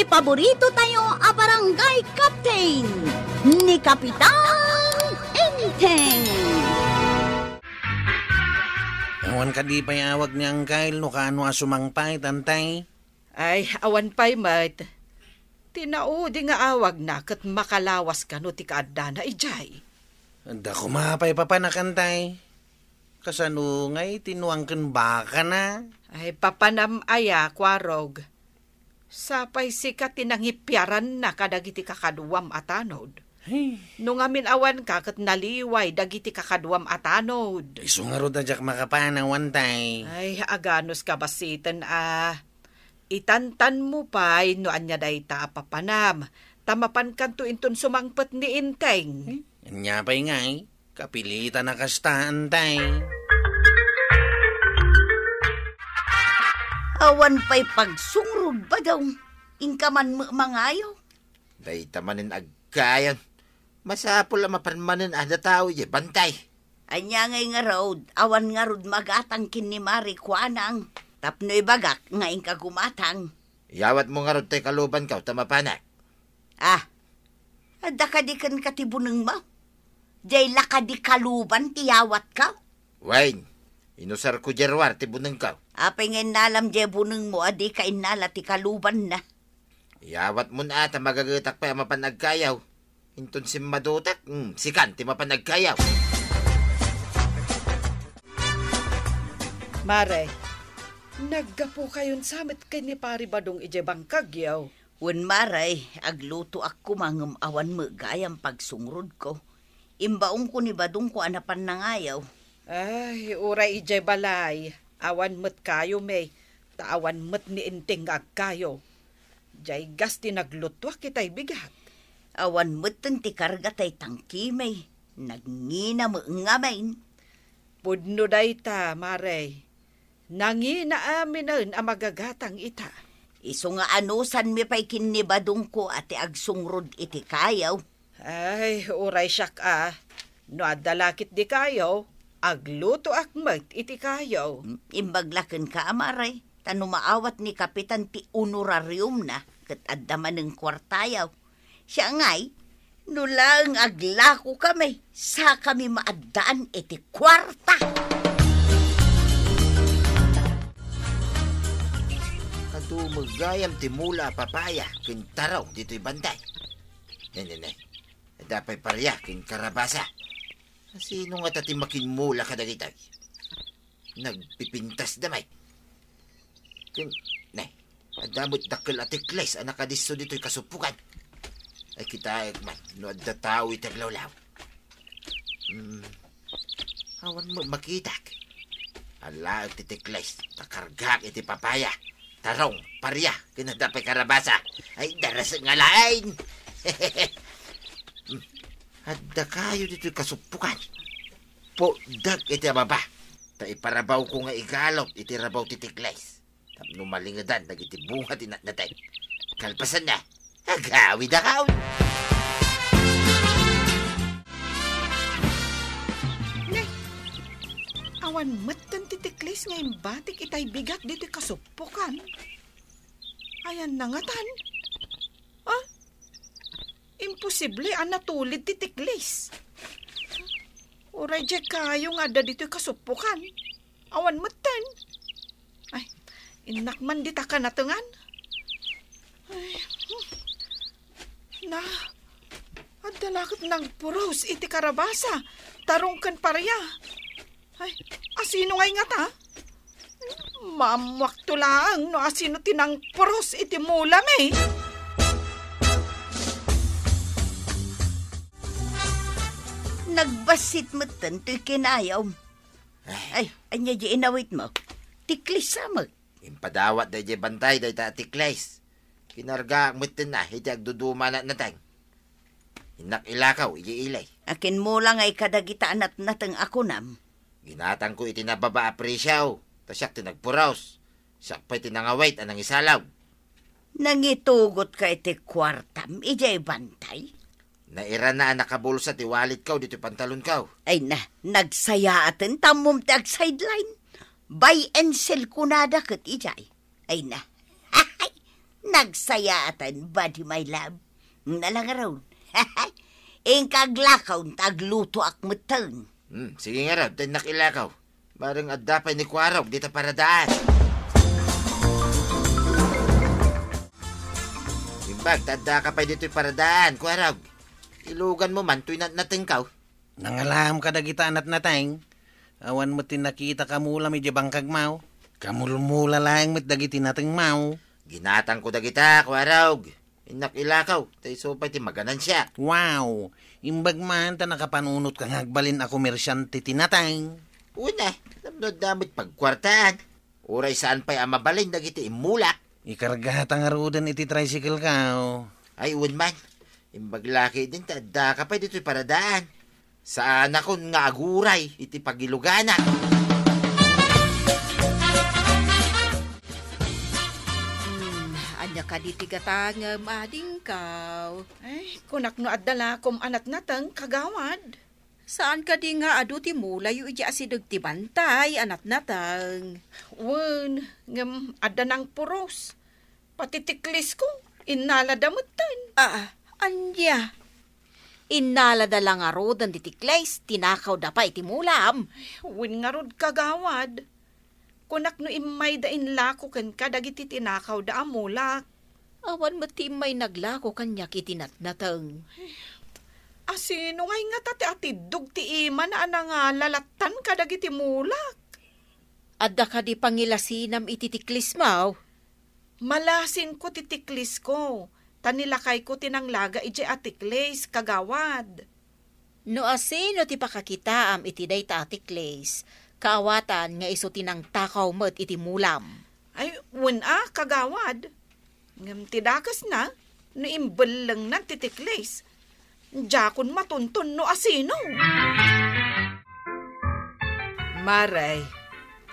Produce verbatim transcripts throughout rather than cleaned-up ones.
Paborito tayo a barangay captain, ni Kapitan Enteng. Awan kadi pay awag ni Angkel no kaano a sumangpay, Tantay? Ay, awan pay met. Ti naudi nga awagna ket makalawas kano ti kaaddana idiay. Adda koma pay papanak, Antay. Kasano ngay ti nuang ken bakana? Ay, papanam aya, Kuarog. Sapay sika ti nangipiaranna kadagiti kakaduam a tanod. Hey. No ngamin awanka ket naliway dagiti kakaduam a tanod. Isu ngarud a diak makapan, Antay. Ay, aganus ka basiten a. Itantanmo pay no ania dayta a papanam, ta mapankanto inton sumangpet ni Enteng. Ania pay ngay, kapilitan a kasta, Antay. Awan pay pagsungrod, Badong. Inka man met mangayo. Dayta manen aggayon. Masapul a mapan manen a dataw idiay bantay. Ania ngay ngarud, awan ngarud magatang ken ni Mari Kuanang tapno ibagak nga inka gumatang. Iyawatmo ngarud tay kalubanko ta mapanak. Ah, adda kadi kenka ti bunengmo? Diay la kadi kaluban ti iyawatko? Wen, inusarko diay ruar ti bunengko. Apay nga innalam diay bunengmo a dika innala ti kalubanna? Iyawatmon a ta magagetak pay a mapan agkayaw. Inton simmadutak, mm, sikan ti mapan agkayaw. Mare, naggapukayon sa met ken ni Pari Badong idiay bangkagyo? Wen, Mare, aglutoak koma ngem awan met gayam pagsungrodko. Imbaonko ni Badongko a napan nangayaw. Ay, uray idiay balay, awan met kayo, May, ta awan met ni Enteng nga agkayo. Diay gas ti naglutuak itay bigat. Awan metten ti karga tay tangki, May, nagngina met ngamin. Pudno dayta, Mare. Nangina aminen a magagatang ita. Isu nga anusanmi pay ken ni Badongko a ti agsungrod iti kayaw. Ay, uray siak a, no adda la ketdi kayo, aglutoak met iti kayo. Mm, imbag la kenka, Mare, ta no maawat ni Kapitan ti honorariumna, ket adda manen kuartayo. Siak ngay, no laeng aglako kami, sakami maaddaan iti kuarta. Adu met gayam ti mula a papaya ken tarong ditoy bantay. Ne, ne, ne. Adda pay paria ken karabasa. Sino ngata ti makinmula kadagitoy? Nagpipintasda met. Ken, ne, adda met dakkel a tikles a nakadisso ditoy kasuppokan. Ay, kitaek man no adda tao iti aglawlaw. Hmm. Awan met makitak. Alaek ti tikles, ta kargaak iti papaya, tarong, paria, ken adda pay karabasa. Ay, darasek nga laeng. Hmm. Adda kayo ditoy kasuppokan. Puddag iti ababa, ta iparabawko nga igalup iti rabaw ti tikles. Tapno malingedan dagiti bunga ti natnateng. Kalpasanna, agawidakon. Nay, awan metten ti tikles nga imbatik itay bigat ditoy kasuppokan. Ayanna ngatan? Ah? Imposible a natulid ti tikles. Uray diay kayo nga adda ditoy kasuppokan. Awan metten. Ay, innak man dita kanatengan. Ay, hmm. Na, adda la ket nagpuros iti karabasa, tarong ken paria. Ay, asino ngay ngata? Maammuakto laeng no asino ti nangpuros iti mulami. Nagbassit metten toy kinayom. Ay. Ay, ania di inawitmo? Tiklis sa met. Impadawat daydiay bantay dayta a tiklis. Kinargaak metten na iti agduduma a natnateng. Innak ilakaw idiay ili. Akinmula ngay kadagita a natnateng a kunam. Ginatangko iti nababa a presio, ta siak ti nagpuros. Siak pay ti nangawit a nangisalaw. Nangitugotka iti kuartam idiay bantay? Nairana a nakabulsa ti walletko ditoy pantalonko. Ay na, nagsayaaten ta ammom ti agsideline. Buy and sell kunada ket idiay. Ay na. Nagsayaaten, buddy my love. Nala ngarud. Inka aglakaw, ta aglutoak metten. Hmm, sige ngarud, ta innak ilakaw. Bareng adda pay ni Kuarog dita paradaan. Imbag, ta addaka pay ditoy paradaan, Kuarog. Iluganmo man toy natnatengko. Nangalam kadagita a natnateng. Awan met ti nakitaka mulam idiay bangkagmo. Kamulmula laeng met dagiti natengmo. Ginatangko dagita, Kuarog. Innak ilakaw, ta isu pay ti maganansiak. Wow! Imbag man ta nakapanunotka nga agbalin a komersiante ti nateng. Una, tapno adda met pagkuartaan. Uray saan pay a mabalin dagiti immulak. Ikargata ngaruden iti tricycle-ko. Ay, wen man. Imbag la ketdin ta addaka pay ditoy paradaan. Saanakon nga aguray iti pagiluganak. Hmm, ania kadi ti gatangem, adingko? Ay, kunak no adda lakom a natnateng, kagawad. Saan kadi nga adu ti mulayo idiay asideg ti bantay a natnateng? Wen, ngem adda nangpuros. Pati tiklisko, innalada metten. Ah, ania? Innalada la ngaruden ti tiklis, tinakawda pay iti mulam. Wen ngarud, kagawad. Kunak no immayda inlako kenka dagiti tinakawda a mulak. Awan met ti immay naglako kaniak iti natnateng. Asino ngay ngata ti atiddog ti imana a nangala lattan kadagiti mulak? Adda kadi pangilasinam iti tiklismo? Malasinko ti tiklisko, ta ni lakayko ti nanglaga idiay a tiklis, kagawad. No asino ti pakakitaam iti dayta a tiklis, kaawatan nga isu ti nangtakaw met iti mulam. Ay, wen a, kagawad. Ngem ti dakesna, no imbellengnan ti tiklis, diakon matunton no asino. Mare,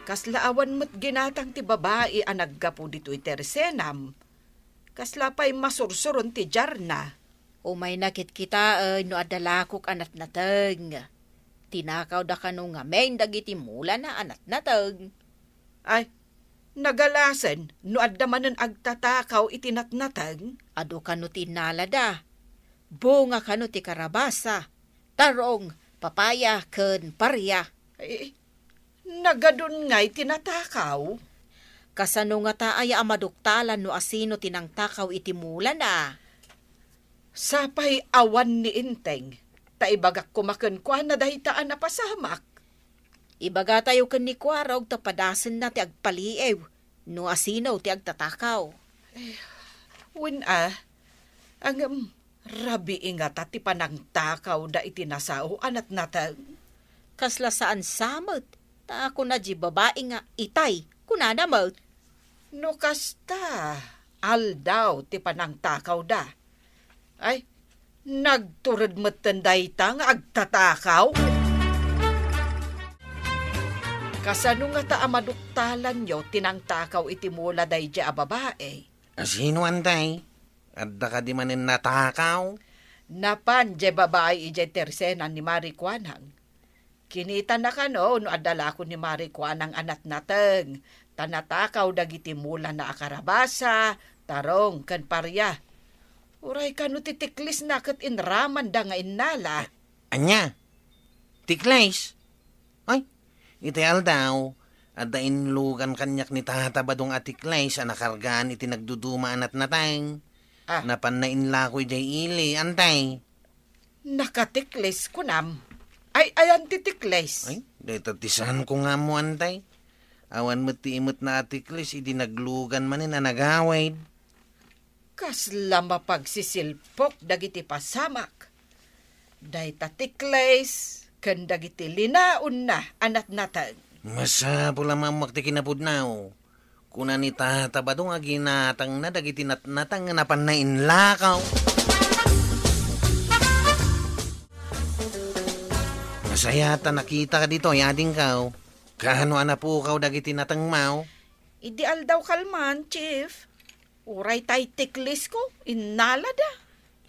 kasla awan met ginatang ti babai a naggapu ditoy tersenam. Kasla pay masursuron ti diarna. Umaynak kitkitaen no adda lakok a natnateng. Tinakawda kano ngamin dagiti mulana a natnateng. Ay, nagalasen no adda manen agtatakaw iti natnateng? Adu kano ti innalada. Bunga kano ti karabasa, tarong, papaya, ken paria. Ay, nagadun ngay ti natakaw? Kasano ngata aya a maduktalan no asino ti nangtakaw iti mulana? Sapay awan ni Enteng, ta ibagak koma kenkuana dayta a napasamak. Ibagatayo ken ni Kuarog ta padasenna ti agpaliiw no asino ti agtatakaw. Eh, wen a, ngem rabii ngata ti panangtakawda iti nasao a natnateng. Kasla saan sa met, ta kuna diay babai nga itay, kunana met. No kasta, aldaw ti panangtakawda. Ay, nagtured metten dayta nga agtatakaw? Kasano ngata a maduktalanyo ti nangtakaw iti mula daydiay a babai? Asino, Antay? Adda kadi manen natakaw? Napan diay babai idiay tersenan ni Mari Kuanang. Kinitana kano no adda lako ni Mari Kuanang a natnateng, ta natakaw dagiti mulana a karabasa, tarong, ken paria. Uray kano ti tiklisna ket inramanda nga innala. Ania? Tiklis? Ay, itay aldaw, adda inlugan kaniak ni Tata Badong a tiklis a nakargaan iti nagduduma a natnateng. Ah. Napanna inlako idiay ili, Antay. Nakatiklis, kunam. Ay, ayan ti tiklis. Ay, dayta ti saanko nga ammo, Antay. Awan met ti imetna a tiklis idi naglugan manen a nagawid. Kasla mapagsisilpok dagiti pasamak. Dayta tiklis ken dagiti linaonna a natnateng. Masapul a maammoak ti kinapudno. Kuna ni Tata Badong a ginatangna dagiti natnateng nga napanna inlakaw. Nasayaat a nakitaka ditoy, adingko. Kaano a napukaw dagiti natengmo? Idi aldaw kalman, Chief. Uray tay tiklisko, innalada.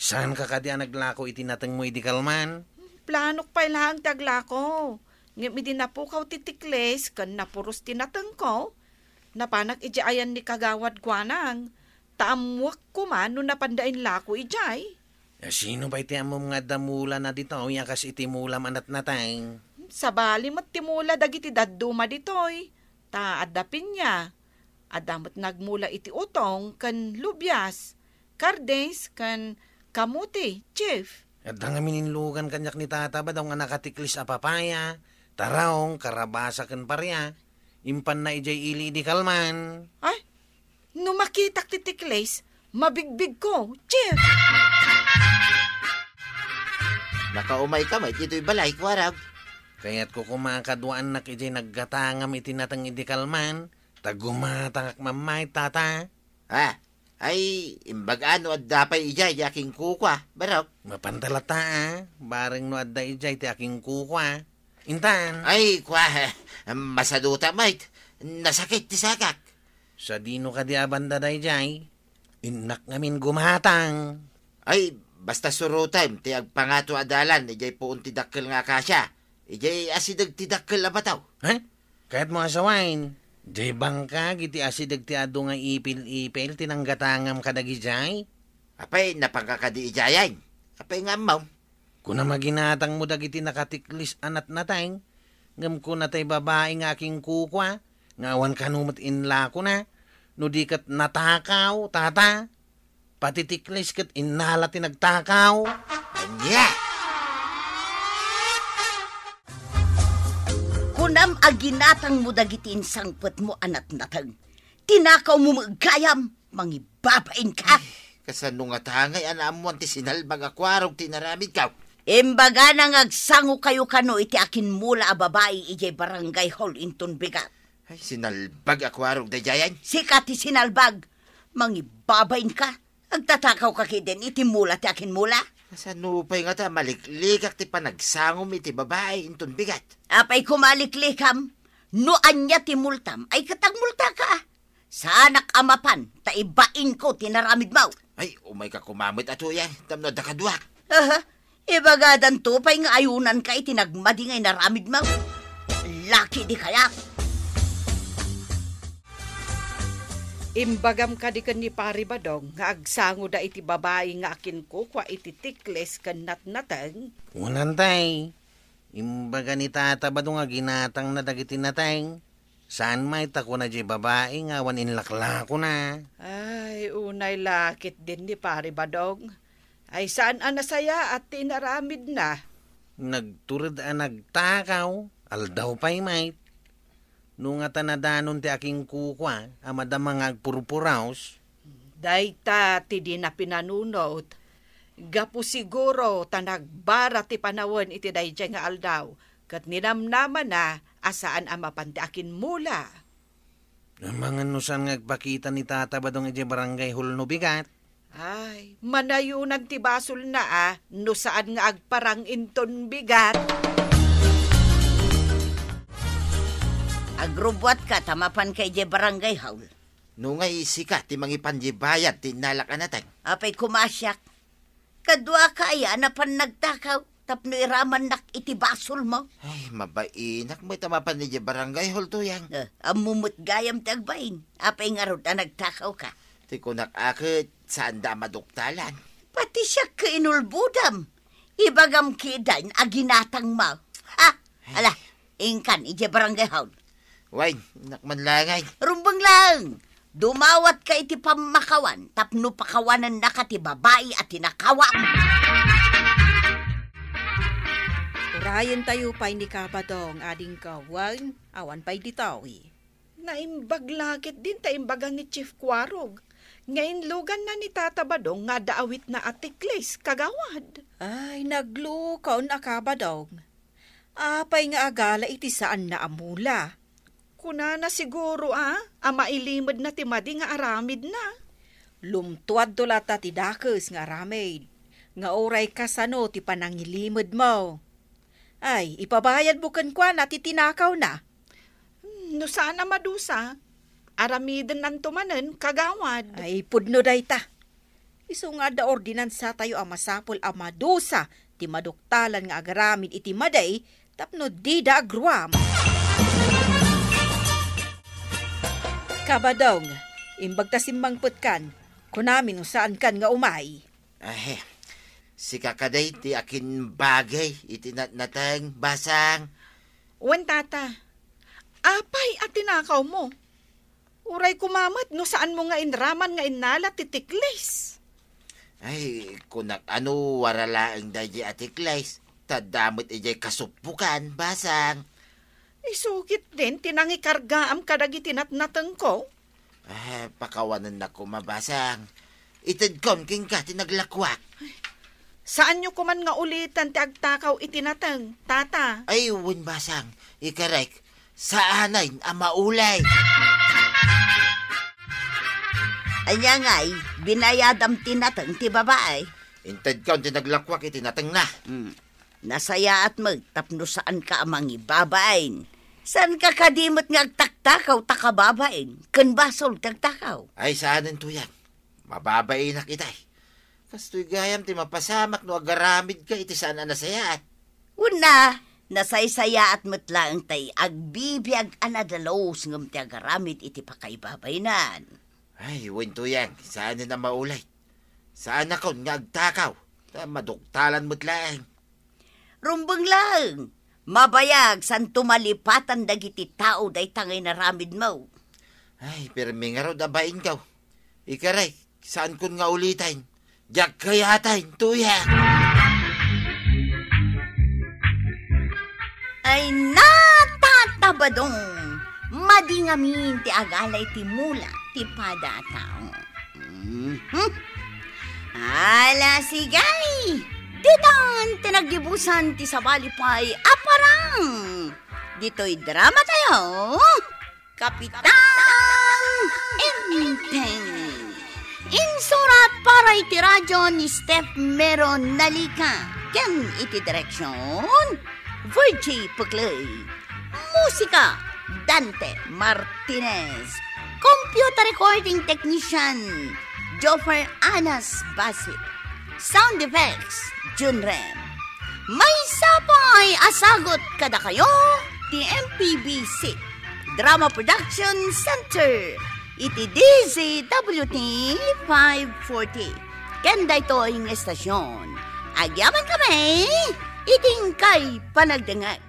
Saanka kadi a naglako iti natengmo idi kalman? Planok pay laeng ti aglako. Ngem idi napukaw ti tiklis ken napuros ti natengko, napanak idiay ayan ni Kagawad Kuanang. Ta ammoak koma no napanda inlako idiay. Sino pay ti ammom nga adda mulana ditoy a kas iti mulam a natnateng? Sabali met ti mula dagiti dadduma ditoy. Ta adda pinya. Adda met nagmula iti utong ken lubias, kardis ken kamote, Chief. Adda ngamin inlugan kaniak ni Tata Badong a nakatiklis a papaya, taraong, karabasa ken paria. Impanna idiay ili idi kalman. Ay, no makitak ti tiklis, mabigbigko, Chief. Nakaumay ka met ditoy balay, Kuarog. Kayatko koma a kaduaannak idiay naggatangam iti nateng idi kalman, ta gumatangak mammayt, Tata. Ah, ay, imbag-a no adda pay idiay di akinkukua, Barok. Mapanta latta, a, bareng no adda idiay ti akinkukua. Intan. Ay, kua, masaduta met. Nasakit ti sakak. Sadino kadi a banda daydiay? Innak ngamin gumatang. Ay, basta surotem ti agpangato a dalan idiay puon ti dakkel nga akasia, idiay asideg ti dakkel a bato. Ha? Kayatmo a sawen, diay bangkag iti asideg ti adu nga ipil-ipil ti nanggatangam kadagidiay? Apay, napanka kadi idiayen? Apay nga ammom? Kunam a ginatangmo dagiti nakatiklis a natnateng, ngem kuna tay babai nga akinkukua, nga awan kano met inlakona, no di ket natakaw, Tata. Patitiklis ket innala ti nagtakaw. Ania? Kunam a ginatangmo dagiti insangpetmo a natnateng. Tinakawmo met gayam, mangibabainka. Ay, kasano ngata ngay a naammoan ti sinalbag a kuarog ti inaramidko? Imbagana nga agsangokayo kano iti akinmula a babai idiay barangay hall inton bigat. Ay, sinalbag a kuarog daydiayen? Sika ti sinalbag. Mangibabainka. Agtatakawka ketdin iti mula ti akinmula? Kasano pay ngata maliklikak ti panagsangom iti babai inton bigat? Apay koma a liklikam? No ania ti multam, ay ket agmultaka. Saanak a mapan, ta ibainko ti naramidmo. Ay, umayka koma met a tuyan, tapno adda kaduak. Aha, ibagadanto pay nga ayunanka iti nagmadi nga inaramidmo. Laki di kaya? Imbagam kadi ken ni Pari Badong nga agsangoda iti babai nga akinkukua iti tiklis ken natnateng? Wen, tay. Imbaga ni Tata Badong a ginatangna dagiti nateng. Saan met ta kuna diay babai nga awan inlaklakona. Ay, unay la ketdin ni Pari Badong. Ay, saan a nasayaat ti inaramidna. Nagtured a nagtakaw, aldaw pay met. No ngata nadanon ti akinkukua a madama nga agpurpuraos. Dayta ti dina pinanunot. Gapu siguro ta nagbara ti panawen iti daydiay nga aldaw, ket ninamnamana a saan a mapan ti akinmula. Amangan no saan nga agpakita ni Tata Badong idiay barangay hall no bigat. Ay, manayunan ti basolna a no saan nga agparang inton bigat. Agrubbuatka ta mapanka idiay barangay hall. No ngay sika ti mangipan diay bayad ti innalak a nateng. Apay koma a siak? Kaduaka aya a napan nagtakaw tapno iramannak iti basolmo? Ay, mabainak met a mapan idiay barangay hall, Tuyang. Eh, ammo met gayam ti agbain. Apay ngarud a nagtakawka? Ti kunak a ket, saanda a maduktalan. Pati siak ket inulbodam. Ibagam ketdin a ginatangmo. Ha? Ay. Ala, inkan idiay barangay hall. Wen, innak man laeng. Rumbeng laeng. Dumawatka iti pammakawan tapno pakawanennaka ti babai a tinakawam. Urayentayo pay ni Kabadong, adingko, wen, awan pay ditoy. Naimbag la ketdin ta imbaga ni Chief Kuarog nga inluganna ni Tata Badong nga adda awitna a tiklis, kagawad. Ay, naglukon a Kabadong. Apay nga agala iti saanna a mula? Kunana siguro a, a mailimedna ti madi nga aramidna. Lumtuadto latta ti dakes nga aramid, nga uray kasano ti panangilimedmo. Ay, ipabayadmo kenkuana ti tinakawna. Hmm, no saan a madusa, aramidennanto manen, kagawad. Ay, pudno dayta. Isu nga adda ordinansatayo a masapul a madusa ti maduktalan nga agaramid iti madi tapno dida agruam. Kabadong, imbag ta simmangpetkan, Kunami no saankan nga umay. Ay, sika kadi ti akinbagay iti natnateng, Basang. Wen, Tata. Apay a tinakawmo? Uray koma met no saanmo nga inraman nga innala ti tiklis. Ay, kunak a no wara laeng daydi a tiklis, ta adda met idiay kasuppokan, Basang. Isu ketdin ti nangikargaam kadagiti natnatengko? Ah, pakawanennak koma, Basang. Itedkon kenka ti naglakuak. Saanyo koman nga ulitan ti agtakaw iti nateng, Tata. Ay, wen, Basang. Ikarek, saanen a maulay. Ania ngay, binayadam ti nateng ti babai? Intedkon ti naglakuak iti natengna. Hmm. Nasayaat met tapno saanka a mangibabain. Saanka kadi met nga agtaktakaw ta kababain, ken basol ti agtakaw. Ay, saanen, Tuyang. Mababainak itay. Kastoy gayam ti mapasamak no agaramidka iti saan a nasayaat. Wen, nasaysayaat met laeng tay agbibiag a nadalus ngem ti agaramid iti pakaibabainan. Ay, wen, Tuyang, saanen a maulay. Saanakon nga agtakaw, ta maduktalan met laeng. Rumbeng laeng, mabayag santo malipatan dagiti tao dayta nga inaramidmo. Ay, permi ngarud a bainkaw. Ikarek, saankon nga uliten. Diak kayaten, Tuyang. Ay, natatabadong, madi ngamin ti agala iti mula ti pada a tao. Mhm. Ala, sige. Ditan ti naggibusan ti sabali pay a parang. Ditoy drama tayo. Kapitan Enteng. Insurat para iti radyo ni Steph Meron Nalica. Ken iti direksyon, Virgie Puclay. Musika, Dante Martinez. Computer recording technician, Joffer Anas Basit. Sound effects, Junrem. Maysa pay a sagut kadakayo ti M P B C Drama Production Center iti D Z W T five forty. Ken daytoy nga estasyon, agyaman kami iti inkay panagdengngeg.